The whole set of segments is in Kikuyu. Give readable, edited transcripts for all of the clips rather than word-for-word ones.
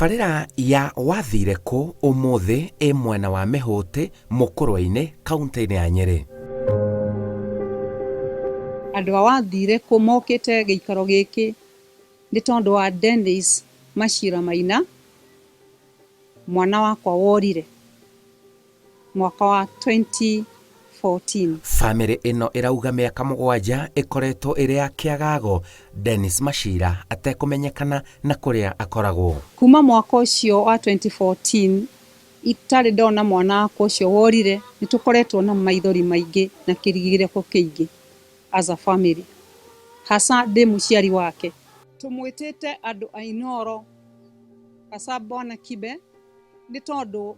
Tabarĩra ya Wathire Kũ ũmũthĩ ĩ mwena wa Mĩhũtĩ Mũkũrwe-inĩ kaunti-inĩ ya Nyĩrĩ. Andũ a Wathire Kũ mokĩte gĩikaro gĩkĩ nĩ tondũ wa Dennis Machira Maina, mwana wakwa worire mwaka wa 2014. Famĩlĩ ĩno ĩrauga mĩaka 7 ĩkoretwo ĩrĩ ya kĩagago Dennis Machira atekũmenyekana na kũrĩa akoragwo. Kuma mwaka ũcio wa 2014 itarĩ ndona mwana wakwa ũcio worire, nĩ tũkoretwo na maithori maingĩ na kĩrigĩrĩko kĩingĩ as a family, hasa ndĩ mũciari wake. Tũmwĩtĩte andũ a Inooro hasa Bwana Kibe nĩ tondũ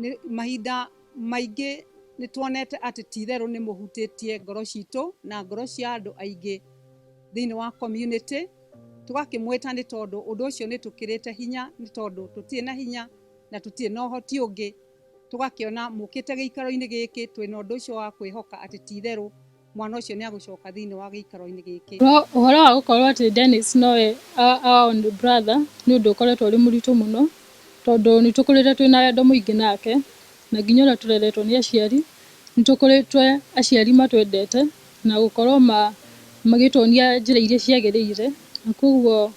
nĩ mahinda maingĩ nĩ tuonete atĩ ti itherũ nĩ mũhutĩtie ngoro citũ na ngoro cia andũ aingĩ thĩinĩ wa community. Tũgakĩmwĩta nĩ tondũ ũndũ ũcio nĩ tũkĩrĩte hinya, nĩ tondũ tũtirĩ na hinya na tũtirĩ na ũhoti ũngĩ. Tũgakĩona mũkĩte gĩikaro-inĩ gĩkĩ twĩna ũndũ ũcio wa kwĩhoka atĩ ti itherũ mwana ũcio nĩ agũcoka thĩinĩ wa gĩikaro-inĩ gĩkĩ. Ũhoro wa gũkorwo atĩ Dennis nowe our only brother nĩ ũndũ ũkoretwo ũrĩ mũritũ mũno, tondũ nĩ tũkũrĩte twĩna wendo mũingĩ nake, na nginya ũrĩa tũreretwo nĩ aciari, nĩ tũkũrĩtwe aciari matwendete na gũkorwo magĩtuonia njĩra iria ciagĩrĩire, na koguo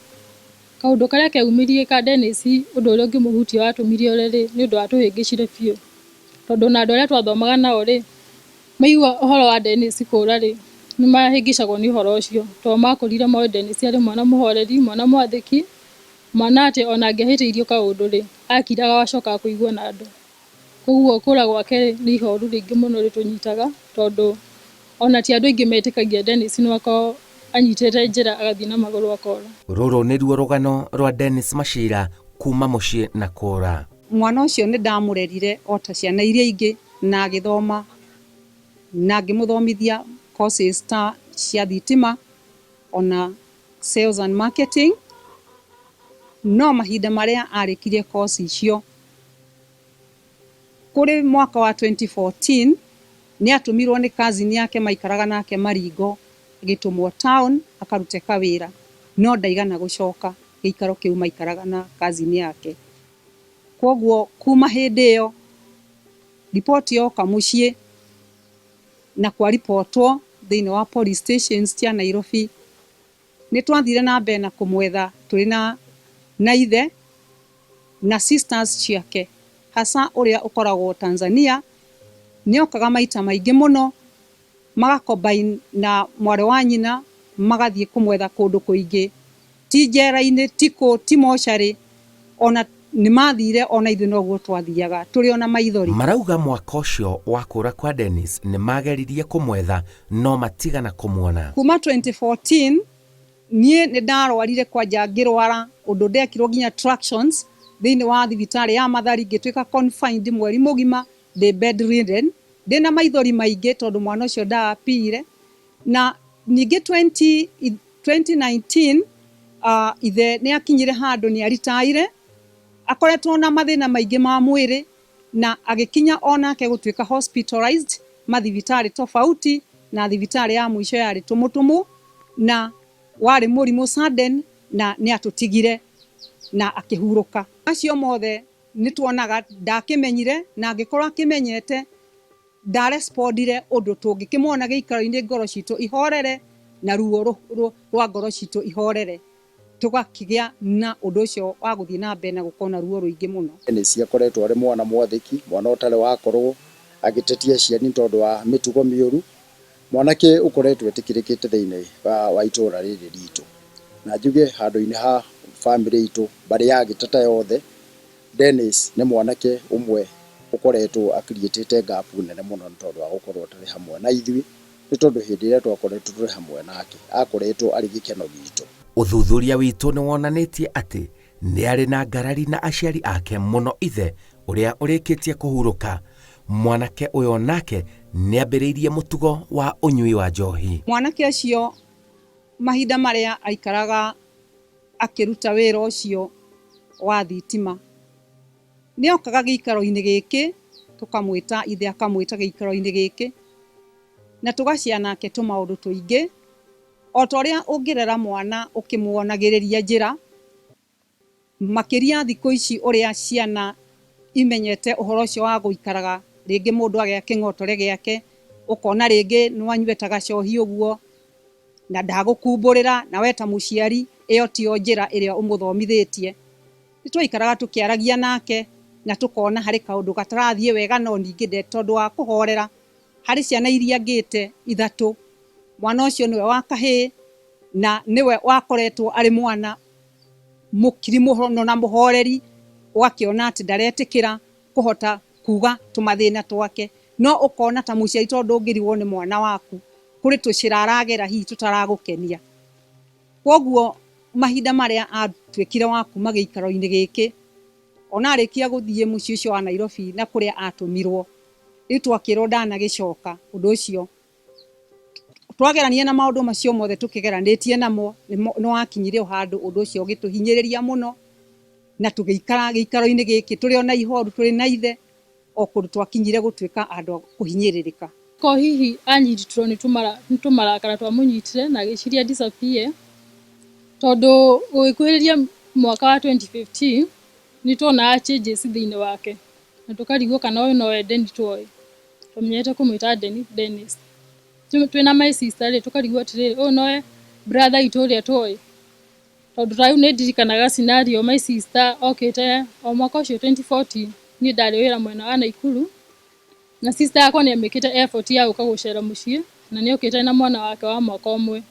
kaũndũ karĩa keyumĩririe ka Dennis ũndũ ũrĩa ũngĩmũhutia watũmire ore rĩ, nĩ ũndũ watũhĩngĩcire biũ, tondũ ona andũ arĩa twathomaga nao rĩ, maigua ũhoro wa Dennis kũra rĩ, nĩ mahĩngĩcagwo nĩ ũhoro ũcio, tondũ makũrire moĩ Dennis arĩ mwana mũhoreri, mwana mwathĩki, mwana atĩ ona angĩahĩtĩirio kaũndũ rĩ, akiraga agacokaga kũigua na andũ. Koguo kũra gwake rĩ, nĩ ihoru rĩingĩ mũno rĩtũnyitaga, tondũ ona ti andũ aingĩ metĩkagia Dennis no akorwo anyitĩte njĩra agathiĩ na magũrũ akora. Rũrũ nĩruo rũgano rwa Dennis Machira kuma mũciĩ na kũra. Mwana ũcio nĩ ndamũrerire o ta ciana iria ingĩ na agĩthoma na ngĩmũthomithia courses ta cia thitima ona sales and marketing, no mahinda marĩa arĩkirie course icio kũrĩ mwaka wa 2014 nĩ atũmirwo nĩ cousin yake maikaraga nake Maringo, agĩtũmwo town akarute kawĩra, no ndaigana gũcoka gĩikaro kĩu maikaraga na cousin yake. Koguo kuma hĩndĩ ĩyo riboti yoka mũciĩ na kwaribotwo thĩinĩ wa police stations cia Nairobi, nĩ twathire na mbere na kũmwetha tũrĩ na ithe na sisters ciake, hasa ũrĩa ũkoragwo Tanzania, nĩ okaga maita maingĩ mũno, magacombine na mwarĩ wa nyina magathiĩ kũmwetha kũndũ kũingĩ, ti njera-inĩ, ti kũ, ti mocarĩ, ona nĩ mathire ona ithuĩ noguo twathiaga tũrĩ ona maithori. Marauga mwaka ũcio wa kũra kwa Dennis nĩ mageririe kũmwetha no matigana kũmuona. Kuma 2014 niĩ nĩ ndarwarire kwanja ngĩrwara ũndũ ndekirwo nginya tractions thĩinĩ wa thibitarĩ ya Mathari, ngĩtuĩka confined mweri mũgima ndĩ bedridden, ndĩna maithori maingĩ tondũ mwana ũcio ndaapire. Na ningĩ 2019 ithe nĩ akinyire handũ nĩ aritaire, akoretwo na mathĩna maingĩ ma mwĩrĩ na agĩkinya onake gũtuĩka hospitalized mathibitarĩ tofauti, na thibitarĩ ya mũico yarĩ Tũmũtũmũ, na warĩ mũrimũ sudden na nĩ atũtigire na akĩhurũka. Macio mothe nĩ tuonaga ndakĩmenyire, na angĩkorwo akĩmenyete ndarespondire ũndũ tũngĩkĩmuona gĩikaro-inĩ ngoro citũ ihorere na ruo rwa ngoro citũ ihorere, tũgakĩgĩa na ũndũ ũcio wa gũthiĩ na mbere na gũkorwo na ruo rũingĩ mũno. Dennis akoretwo arĩ mwana mwathĩki, mwana ũtarĩ wakorwo agĩtetia aciari nĩ tondũ wa mĩtugo mĩũru, mwanake ũkoretwo etĩkĩrĩkĩte thĩinĩ wa itũra rĩrĩ ritũ. Na njuge handũ-inĩ ha bamĩrĩ itũ, mbarĩ ya Gĩtata yothe, Dennis nĩ mwanake ũmwe ũkoretwo akiriĩtĩte gap nene mũno nĩ tondũ wa gũkorwo atarĩ hamwe na ithuĩ, nĩ tondũ hĩndĩ ĩrĩa twakoretwo tũrĩ hamwe nake akoretwo arĩ gĩkeno gitũ. Ũthuthuria witũ nĩ wonanĩtie atĩ nĩ arĩ na ngarari na aciari ake mũno ithe ũrĩa ũrĩkĩtie kũhurũka. Mwanake ũyũ nake nĩ ambĩrĩirie mũtugo wa ũnyui wa njohi. Mwanake ũcio mahinda marĩa aikaraga akĩruta wĩra ũcio wa thitima nĩ okaga gĩikaro-inĩ gĩkĩ, tũkamwĩta ithe akamwĩta gĩikaro-inĩ gĩkĩ, na tũgacia nake tũmaũndũ tũingĩ o ta ũrĩa ũngĩrera mwana ũkĩmuonagĩrĩria njĩra. Makĩria thikũ ici ũrĩa ciana imenyete ũhoro ũcio wa gũikaraga rĩngĩ mũndũ agĩa kĩng'otore gĩake, ũkona rĩngĩ nĩwanyue ta gacohi ũguo na ndagũkumbũrĩra, na we ta mũciari ĩyo tiyo njĩra ĩrĩa ũmũthomithĩtie. Nĩ twaikaraga tũkĩaragia nake na tũkona harĩ kaũndũ gatarathiĩ wega, no ningĩ tondũ wa kũhorera harĩ ciana iria ngĩte ithatũ, mwana ũcio nĩwe wa kahĩĩ na nĩwe wakoretwo arĩ mwana mũkiri mũno na mũhoreri, ũgakĩona atĩ ndaretĩkĩra kũhota kuga tũmathĩna twake, no ũkona ta mũciari tondũ ndũngĩrigwo nĩ mwana waku kũrĩ tũcĩra aragera hihi tũtaragũkenia. Kwoguo mahinda marĩa atuĩkire wa kuma gĩikaro-inĩ gĩkĩ, ona arĩkia gũthiĩ mũciĩ ũcio wa Nairobi na kũrĩa atũmirwo, rĩu twakĩrwo ndanagĩcoka, ũndũ ũcio twagerania na maũndũ macio mothe tũkĩgeranĩtie namo, nĩ wakinyire o handũ ũndũ ũcio ũgĩtũhinyĩrĩria mũno, na tũgĩikara gĩikaro-inĩ gĩkĩ tũrĩ ona ihoru tũrĩ na ithe, o kũndũ twakinyire gũtuĩka andũ a kũhinyĩrĩrĩka. Ko hihi anyitirwo nĩ tũmarakara twamũnyitire na agĩciria disappear, tondũ gũgĩkuhĩrĩria mwaka wa 2015 nĩ tuonaga changes thĩinĩ wake na tũkarigwo kana ũyũ nowe Denny twoĩ. Twamenyerete kũmwĩta Denny, Dennis. Twĩna my sister rĩ, tũkarigwo atĩrĩrĩ, ũyũ nowe brother witũ ũrĩa twoĩ? Tondũ ta rĩu nĩ ndirikanaga scenario my sister okĩte o mwaka ũcio 2014, niĩ ndarĩ wĩra mwena wa Naikuru, na sister yakwa nĩ amĩkĩte effort ya gũka gũcera mũciĩ, na nĩ okĩte na mwana wake wa mwaka ũmwe.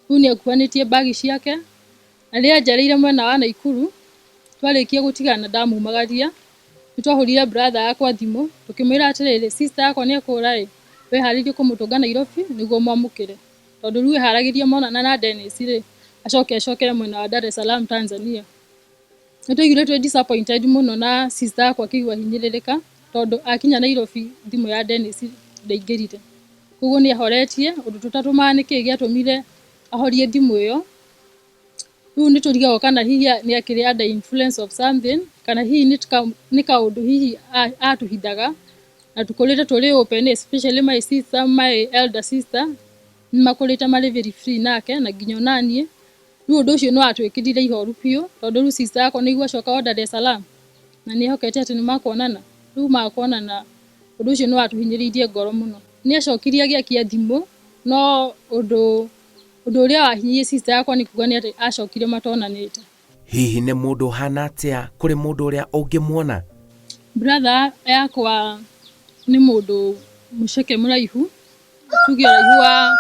Rĩu nĩ akuanĩtie bag ciake, na rĩrĩa anjarĩire mwena wa Naikuru, twarĩkia gũtigana ndamumagaria, nĩ twahũrire brother yakwa thimũ, tũkĩmwĩra atĩrĩrĩ, sister yakwa nĩ ekũra ĩ, wĩharĩrie kũmũtũnga Nairobi nĩguo mwamũkĩre. Tondũ rĩu eharagĩria monana na Dennis rĩ, acoke acokere mwena wa Dar es Salaam Tanzania. Nĩ twaiguire twĩ disappointed mũno na sister yakwa akĩigua ahinyĩrĩrĩka tondũ akinya Nairobi thimũ ya Dennis ndĩaingĩrire. Koguo nĩ ahoretie ũndũ tũtatũmaga nĩkĩ gĩatũmire ahorie thimũ ĩyo. Rĩu nĩ tũrigagwo kana hihi nĩ akĩrĩ under influence of something, kana hihi nĩ kaũndũ hihi atũhithaga, na tũkũrĩte tũrĩ open, especially my sister, my elder sister, nĩ makũrĩte marĩ very free nake na nginya onaniĩ. Rĩu ũndũ ũcio nĩ watwĩkĩrire ihoru biũ, tondũ rĩu sister yakwa nĩ aigua acoka o Dar es Salaam, na nĩ ehokete atĩ nĩ makuonana, rĩu makuonana ũndũ ũcio nĩ watũhinyĩrĩirie ngoro mũno. Nĩ acokirie agĩakia thimũ, no ũndũ Ũndũ ũrĩa wahinyĩirie sister yakwa nĩ kuga nĩ atĩ acokire matonanĩte. Hihi nĩ mũndũ ũhana atĩa kũrĩ mũndũ ũrĩa ũngĩmuona? Brother yakwa nĩ mũndũ mũceke mũraihu, tuge ũraihu wa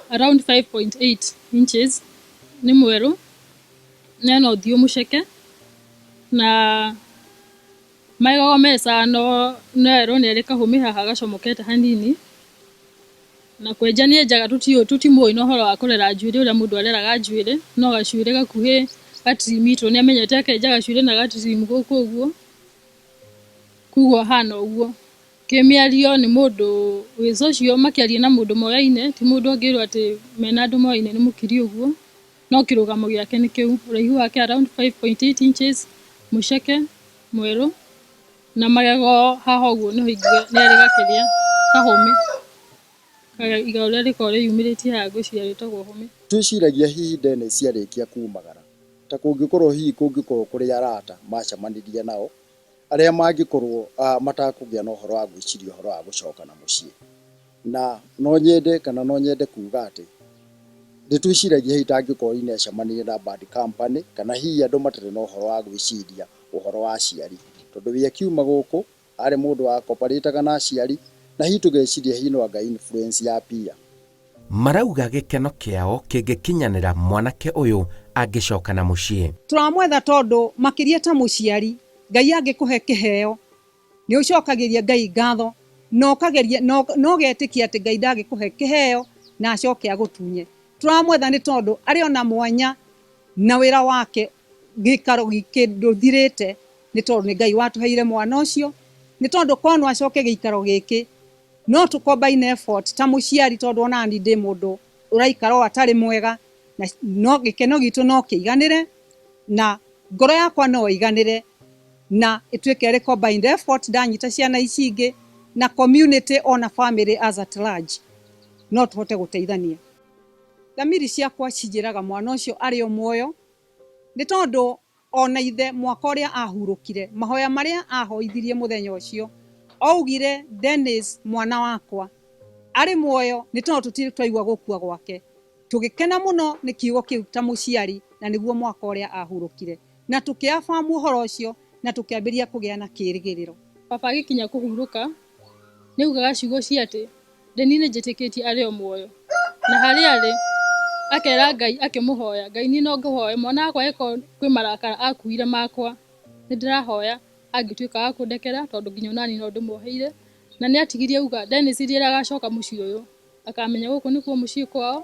around 5.8 inches, nĩ mwerũ, na ena ũthiũ mũceke, na magego me sawa no erwo nĩ arĩ kahũmĩ haha gacomokete hanini. Na kwenja nĩ enjaga tũtimũĩ na ũhoro wa kũrera njuĩrĩ ũrĩa mũndũ areraga njuĩrĩ, no gacuĩrĩ gakuhĩ gatirimitwo nĩ amenyete akenja gacuĩrĩ na gatirimu gũkũ ũguo, koguo ahana ũguo. Kĩmĩario nĩ mũndũ wĩ social makĩaria na mũndũ moyaine, ti mũndũ ũngĩrwo atĩ mena andũ moyaine nĩ mũkiri ũguo, no kĩrũgamo gĩake nĩ kĩu. Ũraihu wake around 5.8 inches, mũceke, mwerũ. Na magego haha ũguo nĩho ingiuga nĩ arĩ gakĩrĩa kahũmĩ, igego rĩrĩa rĩkoragwo rĩyumĩrĩtie haha ngwĩciria rĩtagwo hũmĩ. Twĩciragia hihi Dennis arĩkia kumagara, ta kũngĩkorwo hihi kũngĩkorwo kũrĩ arata macemanirie nao, arĩa mangĩkorwo matakũgĩa na ũhoro wa gwĩciria ũhoro wa gũcoka na mũciĩ. Na no nyende kana no nyende kuga atĩ, nĩ twĩciragia hihi ta angĩkorwo hihi nĩ acemanirie na bad company, kana hihi andũ matarĩ na ũhoro wa gwĩciria ũhoro wa aciari. Tondũ we akiuma gũkũ, arĩ mũndũ wa cooperate na aciari, na hihi tũgeciria hihi no anga influence ya peer. Marauga gĩkeno kĩao kĩngĩkinyanĩra mwanake ũyũ angĩcoka na mũciĩ. Tũramwetha tondũ makĩria ta mũciari, Ngai angĩkũhe kĩheo, nĩ ũcokagĩria Ngai ngatho na ũkageria na ũgetĩkia atĩ Ngai ndangĩkũhe kĩheo na acoke agũtunye. Tũramwetha nĩ tondũ arĩ ona mwanya na wĩra wake gĩikaro gĩkĩ ndũthirĩte nĩ tondũ nĩ Ngai watũheire mwana ũcio, nĩ tondũ korwo no acoke gĩikaro gĩkĩ no tũ combine effort ta mũciari tondũ ona niĩ ndĩ mũndũ ũraikara o atarĩ mwega na no gĩkeno gitũ no kĩiganĩre na ngoro yakwa no ĩiganĩre na ĩtuĩke ĩrĩ combined effort ndanyita ciana ici ingĩ na community ona family as at large no tũhote gũteithania. Thamiri ciakwa cinjĩraga mwana ũcio arĩ o muoyo nĩ tondũ Ona ithe mwaka ũrĩa ahurũkire, mahoya marĩa ahoithirie mũthenya ũcio, augire, Dennis mwana wakwa arĩ muoyo nĩ tondũ tũtirĩ twaigua gũkua gwake. Tũgĩkena mũno nĩ kiugo kĩu ta mũciari na nĩguo mwaka ũrĩa ahurũkire. Na tũkĩ-affirm ũhoro ũcio na tũkĩambĩrĩria kũgĩa na kĩĩrĩgĩrĩro. Baba agĩkinya kũhurũka, nĩ augaga ciugo cia atĩ, Deni nĩ njĩtĩkĩtie arĩ o muoyo. Na harĩa arĩ, akera Ngai akĩmũhoya, Ngai niĩ no ngũhoe mwana wakwa angĩkorwo kwĩ marakara akuire makwa, nĩ ndĩrahoya angĩtuĩka wa kũndekera tondũ nginya onaniĩ no ndĩmuoheire. Na nĩ atigirie auga Dennis rĩrĩa agacoka mũciĩ ũyũ, akamenya gũkũ nĩkuo mũciĩ kwao,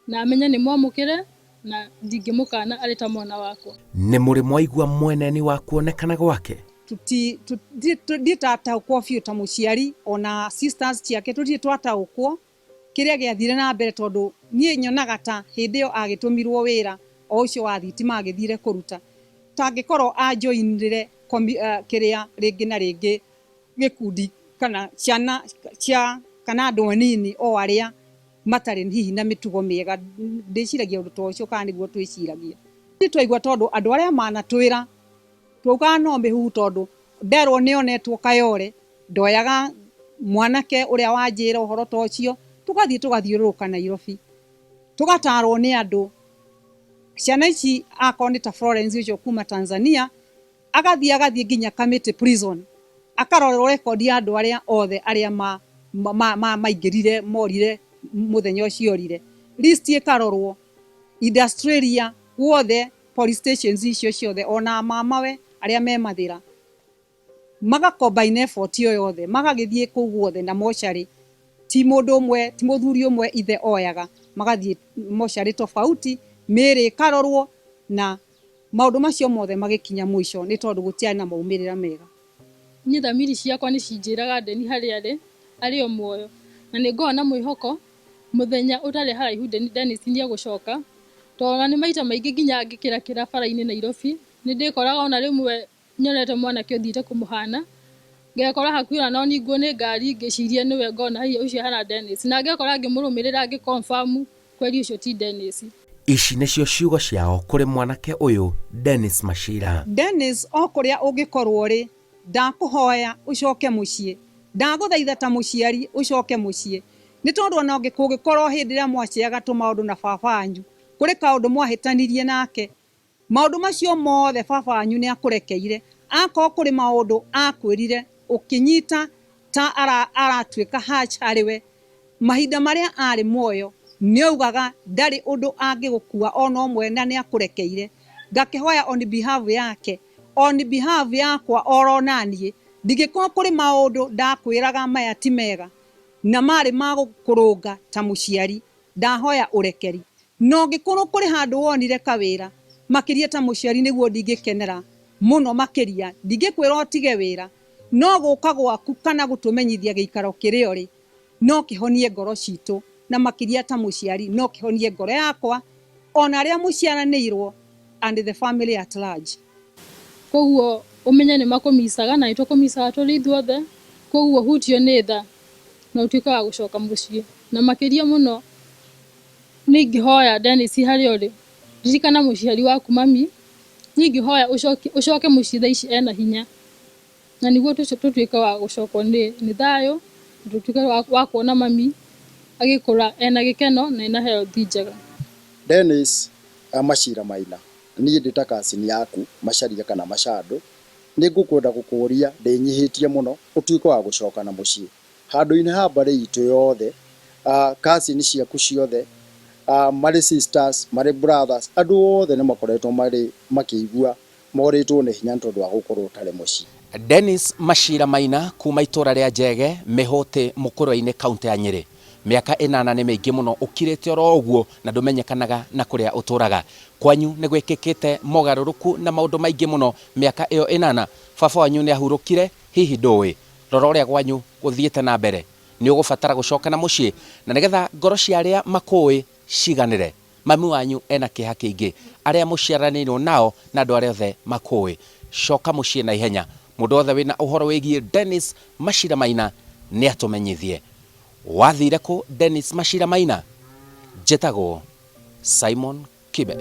na amenye nĩ mwamũkĩre na ndingĩmũkana arĩ ta mwana wakwa. Nĩ mũrĩ mwaigua mweneni wa kuonekana gwake? Ndirĩ twataũkwo biũ ta mũciari ona sisters ciake tũtirĩ twataũkwo kĩrĩa gĩathire na mbere tondũ niĩ nyonaga ta hĩndĩ ĩyo agĩtũmirwo wĩra o ũcio wa thitima agĩthire kũruta tangĩkorwo a joinire kĩrĩa rĩngĩ na rĩngĩ gĩkundi kana ciana cia kana andũ anini o arĩa matarĩ hihi na mĩtugo mĩega. Ndĩciragia ũndũ ta ũcio kana nĩguo twĩciragia. Twaigua tondũ andũ arĩa manatwĩra twaugaga no mĩhuhu tondũ nderwo nĩonetwo Kayore ndoyaga mwanake ũrĩa wanjĩra ũhoro ta ũcio tũgathiĩ tũgathiũrũrũka Nairobi tũgatarwo nĩ andũ ciana ici akorwo nĩ ta Florence ũcio kuma Tanzania agathiĩ agathiĩ nginya Kamiti prison akarorerwo rekondi ya andũ arĩa othe arĩa maingĩrire morire mũthenya ũcio orire list ĩkarorwo industrial guothe police stations icio ciothe ona mamawe arĩa me Mathĩra maga combine effort ĩyo yothe magagĩthiĩ kũu guothe na mocarĩ ti mũndũ ũmwe ti mũthuri ũmwe ithe oyaga magathiĩ mocarĩ tofauti mĩĩrĩ ĩkarorwo na maũndũ macio mothe magĩkinya mũico nĩ tondũ gũtiarĩ na maumĩrĩra mega. Niĩ thamiri ciakwa nĩ cinjĩraga Deni harĩa arĩ, arĩ o muoyo. Na nĩ ngoragwo na mwĩhoko mũthenya ũtarĩ haraihu Dennis nĩ egũcoka. Tondũ ona nĩ maita maingĩ nginya ngĩkĩrakĩra bara-inĩ Nairobi, nĩ ndĩkoraga ona rĩmwe nyonete mwanake ũthiĩte kũmũhana, ngekora hakuhĩ ona no ningwo nĩ ngari ngĩciria nĩwe ngona haiya ũcio ahana Dennis. Na ngekora ngĩmũrũmĩrĩra ngĩ confirm kweli ũcio ti Dennis. Ici nĩcio ciugo ciao kũrĩ mwanake ũyũ Dennis Macira. Dennis o kũrĩa ũngĩkorwo ũrĩ, ndakũhoya ũcoke mũciĩ. Ndagũthaitha ta mũciari ũcoke mũciĩ. Nĩ tondũ ona kũngĩkorwo hĩndĩ ĩrĩa mwaceaga tũmaũndũ na baba wanyu, kũrĩ kaũndũ mwahĩtanirie nake, maũndũ macio mothe baba wanyu nĩ akũrekeire. Akorwo kũrĩ maũndũ akwĩrire ũkĩnyita ta aratuĩka harsh harĩ we, mahinda marĩa arĩ muoyo nĩaugaga ndarĩ ũndũ angĩgũkua ona ũmwe na nĩakũrekeire. Ngakĩhoya on behalf yake, on behalf yakwa oro naniĩ, ndingĩkorwo kũrĩ maũndũ ndakwĩraga maya ti mega na marĩ ma gũkũrũnga ta mũciari, ndahoya ũrekeri. Na ũngĩkorwo kũrĩ handũ wonire kawĩra makĩria ta mũciari nĩguo ndingĩkenera mũno makĩria, ndingĩkwĩra ũtige wĩra, no gũka gwaku kana gũtũmenyithia gĩikaro kĩrĩa ũrĩ no kĩhonie ngoro citũ na makĩria ta mũciari no kĩhonie ngoro yakwa ona arĩa mũciaranĩirwo and the family at large. Koguo ũmenye nĩ makũmicaga na nĩ tũkũmicaga tũrĩ ithuothe, koguo hutio nĩ tha na ũtuĩke wa gũcoka mũciĩ. Na makĩria mũno nĩ ingĩhoya Dennis harĩa ũrĩ, ririkana mũciari waku mami, niĩ ingĩhoya ũcoke mũciĩ thaa ici ena hinya na nĩguo tũtuĩke wa gũcokwo nĩ thayũ, na tũtuĩke wa kuona mami agĩkũra ena gĩkeno na ena health njega. Dennis Macira Maina, niĩ ndĩ ta cousin yaku Macharia kana Macandũ, nĩ ngũkwenda gũkũria ndĩnyihĩtie mũno ũtuĩke wa gũcoka na mũciĩ. Handũ-inĩ ha mbarĩ itũ yothe, cousin ciaku ciothe, marĩ sisters, marĩ brothers, andũ othe nĩ makoretwo marĩ makĩigua morĩtwo nĩ hinya nĩ tondũ wa gũkorwo ũtarĩ mũciĩ. Dennis Macira Maina kuma itũra rĩa Njege, Mĩhũtĩ, Mũkũrwe-inĩ, kaunti ya Nyĩrĩ. Mĩaka ĩnana nĩ mĩingĩ mũno ũkirĩte oro ũguo na ndũmenyekanaga na kũrĩa ũtũraga. Kwanyu nĩ gwĩkĩkĩte mogarũrũku na maũndũ maingĩ mũno mĩaka ĩyo ĩnana. Baba wanyu nĩ ahurũkire, hihi ndũĩ? Rora ũrĩa gwanyu gũthiĩte na mbere. Nĩ ũgũbatara gũcoka na mũciĩ na nĩgetha ngoro cia arĩa makũĩ ciganĩre. Mami wanyu ena kĩeha kĩingĩ, arĩa mũciaranĩirwo nao na andũ arĩa othe makũĩ. Coka mũciĩ na ihenya. Mũndũ wothe wĩna ũhoro wĩgiĩ Dennis Macira Maina nĩ atũmenyithie. Wathire kũ Dennis Macira Maina? Njĩtagwo Simon Kibe.